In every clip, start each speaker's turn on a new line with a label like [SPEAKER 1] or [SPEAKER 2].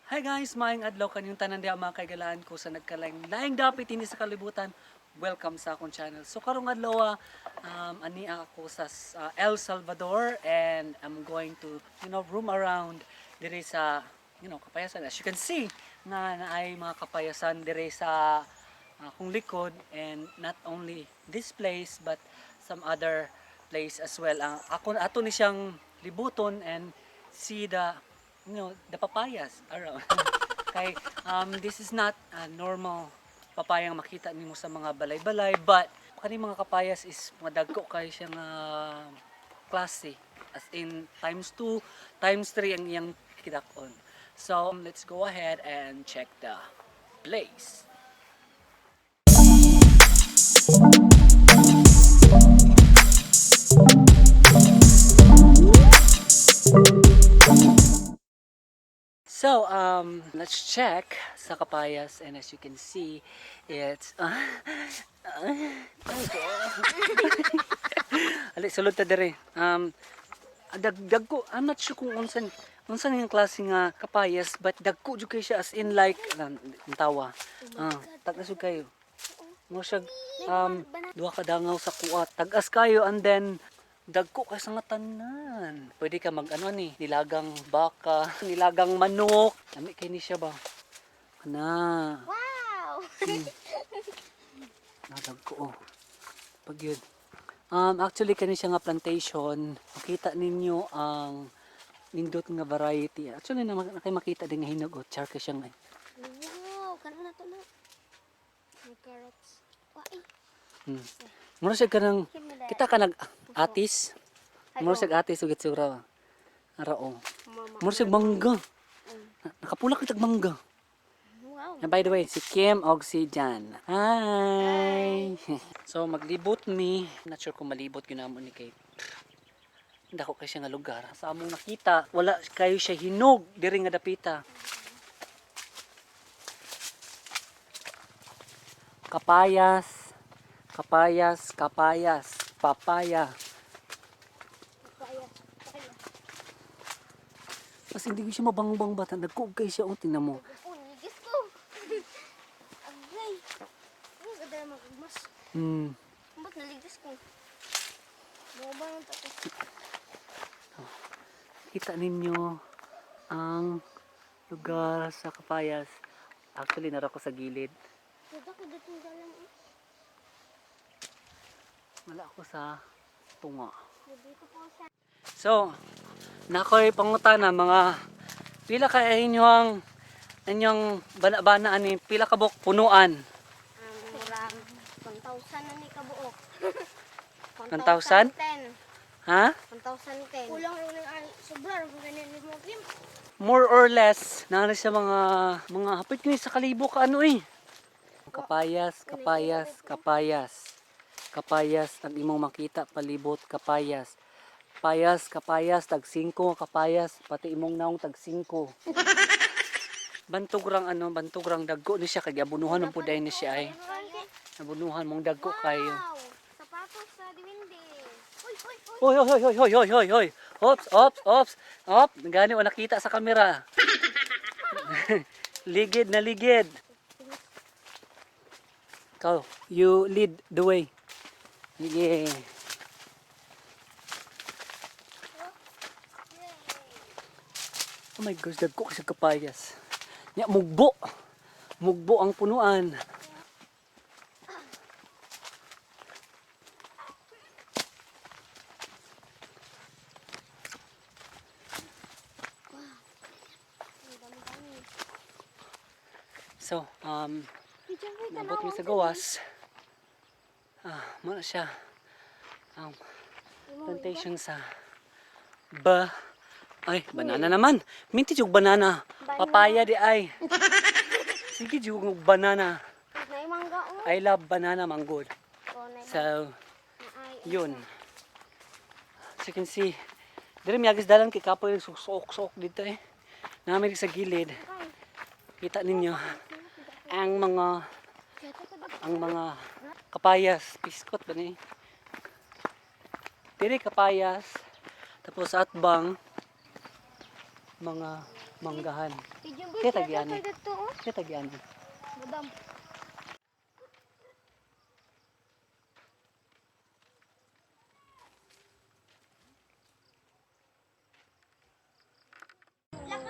[SPEAKER 1] Hi guys, maayong adlaw kanyong tanan diha, mga kaigalaan ko sa nagkalaing laing dapit ini sa kalibutan. Welcome sa akong channel. So karong adlaw, ani ako sa El Salvador and I'm going to roam around diri sa kapayasan. As you can see nga naay mga kapayasan diri sa akong likod and not only this place but some other place as well. Ang ako ato ni siyang libuton and see the you know the papayas around. Kay this is not a normal papayang makita nimo sa mga balay-balay, but kani mga kapayas is madagko kay siya nga klase, as in times 2, times 3 ang iyang kidak-on. So let's go ahead and check the place. So, let's check sa kapayas and as you can see, it's Ali, sulod ta diri. Dagko, I'm not sure kung unsan unsan yung klase nga kapayas, but dagko jud kay siya, as in like ang tawa. Ah, tag-as jud kayo. Mo siya duha ka dangaw sa kuat. Tag-as kayo and then dagko kay sa nga tanan. Pwede ka mag ano ni, nilagang baka, nilagang manok. Lami kay ni siya ba? Ana.
[SPEAKER 2] Wow!
[SPEAKER 1] Nadagko oh. Pag yun. Actually kani siya nga plantation, makita ninyo ang nindot nga variety. Actually na kay makita din nga hinog oh, char kay siya nga.
[SPEAKER 2] Wow! Kanon na to na. May carrots. Wai.
[SPEAKER 1] Mura siya kanang kita ka nag atis. Mura siya atis ug itsura. Ara oh.
[SPEAKER 2] Mama.
[SPEAKER 1] Mura siya mangga. Nakapula kitag mangga.
[SPEAKER 2] Wow.
[SPEAKER 1] And by the way, si Kim og si Jan. Hi! So maglibot mi. Not sure kung malibot gyud namo ni kay dako kay siya nga lugar. Sa among nakita, wala kayo siya hinog diri nga dapita. Kapayas, kapayas, kapayas, papaya.
[SPEAKER 2] Kaya. Kaya.
[SPEAKER 1] Mas hindi ko siya mabangbang bata. Nagkuog kay siya. Oh, tingnan mo.
[SPEAKER 2] Oh, nigis ko. Agay. Ang ganda naman mas. Ba't naligis ko? Mga ba ng tato?
[SPEAKER 1] Kita ninyo ang lugar sa kapayas. Actually, nara ko sa gilid.
[SPEAKER 2] Dito ko dito yung dalam. Eh.
[SPEAKER 1] Wala ako sa tunga.
[SPEAKER 2] Dito po siya.
[SPEAKER 1] So, nakoy pangutana, mga pila ka inyo ang inyong bana-bana ani, pila ka buok punuan?
[SPEAKER 2] Ang murang 1,000 na ni kabuok.
[SPEAKER 1] 1,000?
[SPEAKER 2] 1,010.
[SPEAKER 1] Ha?
[SPEAKER 2] 1,010. Kulang rin ang sobra rin kung ganyan mo Kim.
[SPEAKER 1] More or less, naano siya mga hapit ni sa kalibo ka ano eh. Kapayas, kapayas, kapayas. Kapayas ang imong makita palibot kapayas. Payas, kapayas, tag 5, kapayas, pati imong naong tag 5. Bantog rang ano, bantog rang dagko ni siya kay abunuhan ang puday ni siya ay. Abunuhan mong dagko kayo.
[SPEAKER 2] Wow! Sapatos sa diwindi. Uy, uy, uy.
[SPEAKER 1] Hoy, hoy, hoy, hoy, hoy, hoy, hoy. Ops, ops, ops. Op, gani wa nakita sa kamera. Ligid na ligid. Ikaw, you lead the way. Sige. Oh my gosh, dagko kasi kapayas. Nya mugbo. Mugbo ang punuan.
[SPEAKER 2] Ang dami-dami.
[SPEAKER 1] So,
[SPEAKER 2] Medyo may
[SPEAKER 1] nabot mi
[SPEAKER 2] tanaw
[SPEAKER 1] sa
[SPEAKER 2] ang
[SPEAKER 1] gawas. Ah, muna siya. Ang plantation sa ba ay banana naman. Minti jug banana. Papaya di ay. Sige jug og banana.
[SPEAKER 2] Nay mangga oh.
[SPEAKER 1] I love banana manggod.
[SPEAKER 2] Oh, nay
[SPEAKER 1] So,
[SPEAKER 2] ay.
[SPEAKER 1] yun. As you can see, diri miyagis dalan kay kapoy suok-suok dito eh. Namin sa gilid. Kita ninyo ang mga kapayas, piskot ba ni? Diri kapayas, tapos atbang mga manggahan. Kaya tagyan eh.
[SPEAKER 2] Dito, oh.
[SPEAKER 1] Kaya tagyan.
[SPEAKER 2] Madam.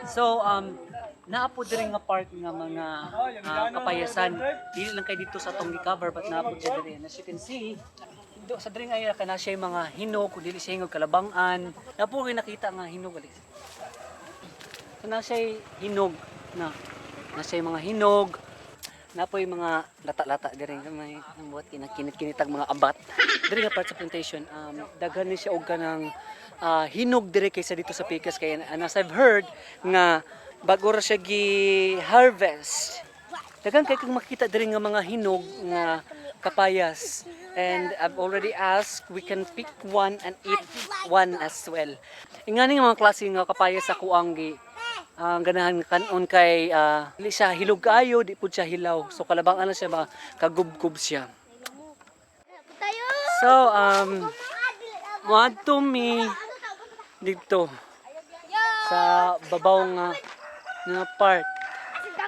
[SPEAKER 1] So, naa po diri nga part nga mga kapayasan. Dili lang kay dito sa atong gi-cover, but naa po siya diri. And as you can see, do sa diri nga area kana siya yung mga hinog, kung dili siya hinog kalabangan. Naa po kay nakita nga hinog alis. So na siya hinog na. Na siya mga hinog. Na po yung mga lata-lata diri nga may ang buhat kinakinit-kinitag mga abat. Diri nga part sa plantation, daghan ni siya og kanang hinog diri kaysa dito sa Picas kay, and as I've heard nga bago ra siya gi-harvest. Daghan kay kang makita diri nga mga hinog nga kapayas. And I've already asked, we can pick one and eat one as well. Ingani nga mga klase nga kapayas ako ang gi ang ganahan nga kanon kay dili siya hilog kaayo, di pud siya hilaw. So kalabangan na siya ba kagubgob siya.
[SPEAKER 2] Tayo!
[SPEAKER 1] So moadto mi dito sa babaw nga nga part.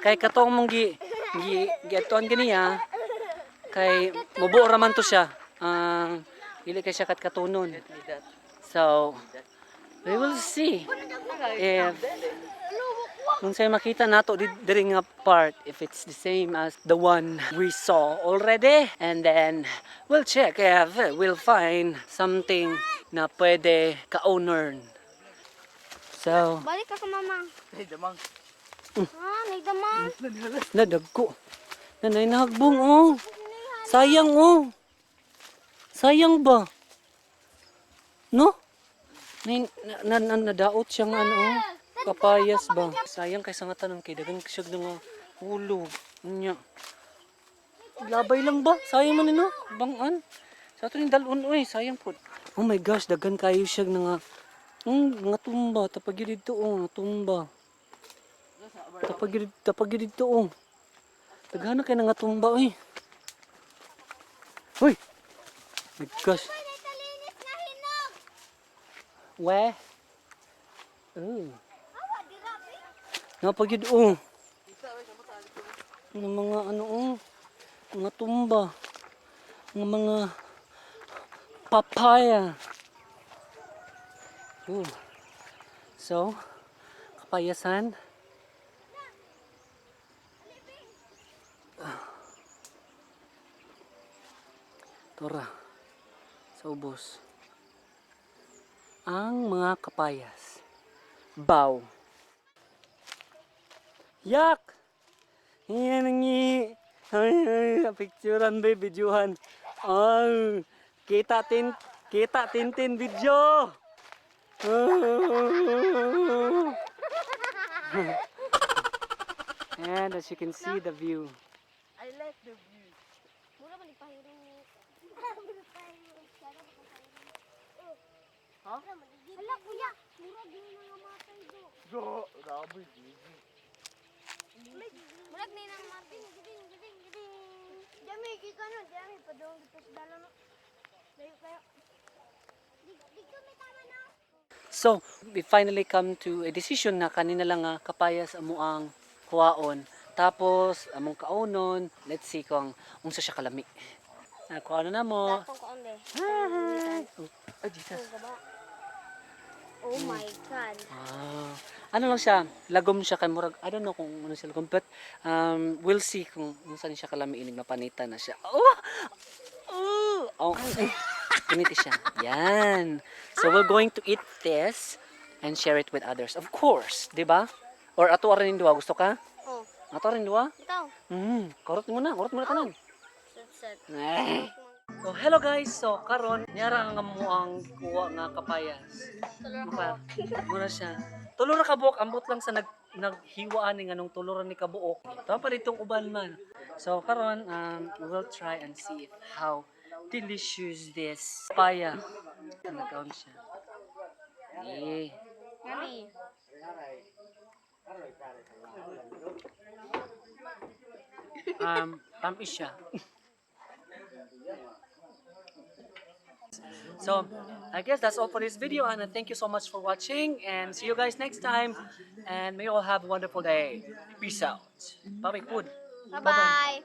[SPEAKER 1] Kay katong mong gi gi giadtuan ganiya kay mubuo ra man to siya. Ang dili kay siya kat katunon. So we will see if kung sa'yo makita nato diri nga part if it's the same as the one we saw already, and then we'll check if we'll find something na pwede ka-owner. So,
[SPEAKER 2] Balik ka sa mama.
[SPEAKER 3] Hey, damang.
[SPEAKER 2] Ah, nagdamang.
[SPEAKER 1] Nadagko. Nanay nahagbong oh. Sayang oh. Sayang ba? No? Nay, na, na, na, nadaot siya nga ano oh. Kapayas ba? Sayang kay sa nga tanong kay dagan siya nga hulog. Nya. Labay lang ba? Sayang man no? Bangan. Sa ato ning dalon oy, sayang pud. Oh my gosh, daghan kayo siya nga nga tumba tapag yun dito oh, nga tumba. Tapag yun dito oh. Daghan na kay nga tumba oy. Hoy. My gosh.
[SPEAKER 2] Talinis na hinog!
[SPEAKER 1] We. Oh.
[SPEAKER 2] Awa, di rapi.
[SPEAKER 1] Napagid oh. Ng mga ano oh. Mga tumba. Ng mga papaya. Oh. So, kapayasan. Tora. Sa ubos. Ang mga kapayas. Bow. Yak! Yan ang i... Ay, ay, picturean ba, videohan. Ay, kita tintin video. And as you can see the view.
[SPEAKER 3] I like the view.
[SPEAKER 2] Mura man ipahirin ni.
[SPEAKER 3] Ha?
[SPEAKER 2] Hala kuya, mura gini na matay do.
[SPEAKER 3] Go, grabe, gigi.
[SPEAKER 2] Murag ni nang matay. Giding giding giding. Dami gi kano, dami padung dito sa dalan. Layo kayo. Dito may tama na.
[SPEAKER 1] So, we finally come to a decision na kanina lang nga kapayas amo ang kuwaon. Tapos, among kaunon, let's see kung unsa siya kalami. Ah, kuwaon na mo.
[SPEAKER 2] Datong ko onde.
[SPEAKER 1] Hi! Oh, ay, Jesus.
[SPEAKER 2] Oh my God.
[SPEAKER 1] Ah, ano lang siya, lagom siya kay murag, I don't know kung ano siya lagom, but we'll see kung unsa ni siya kalami inig mapanita na siya. Oh! Oh! Oh. Ganito siya. Yan. So we're going to eat this and share it with others. Of course, di ba? Or ato rin duha, gusto ka?
[SPEAKER 2] Oh,
[SPEAKER 1] Ato rin duha?
[SPEAKER 2] bitaw.
[SPEAKER 1] Karot mo na tanan.
[SPEAKER 2] Set set.
[SPEAKER 1] Eh. So, hello guys. So, karon nyara nga mo ang kuha nga kapayas. Maka, muna siya. Tulo ra kabuok, ambot lang sa naghiwaan ni nganong tulo ra ni kabuok. Tama pa ditong uban man. So, karon we'll try and see if how delicious this papaya. Nagkaon siya. Eh.
[SPEAKER 2] Mami.
[SPEAKER 1] Tamis siya. So So, I guess that's all for this video, and thank you so much for watching, and see you guys next time, and may you all have a wonderful day. Peace out. Bye-bye, food.
[SPEAKER 2] Bye-bye.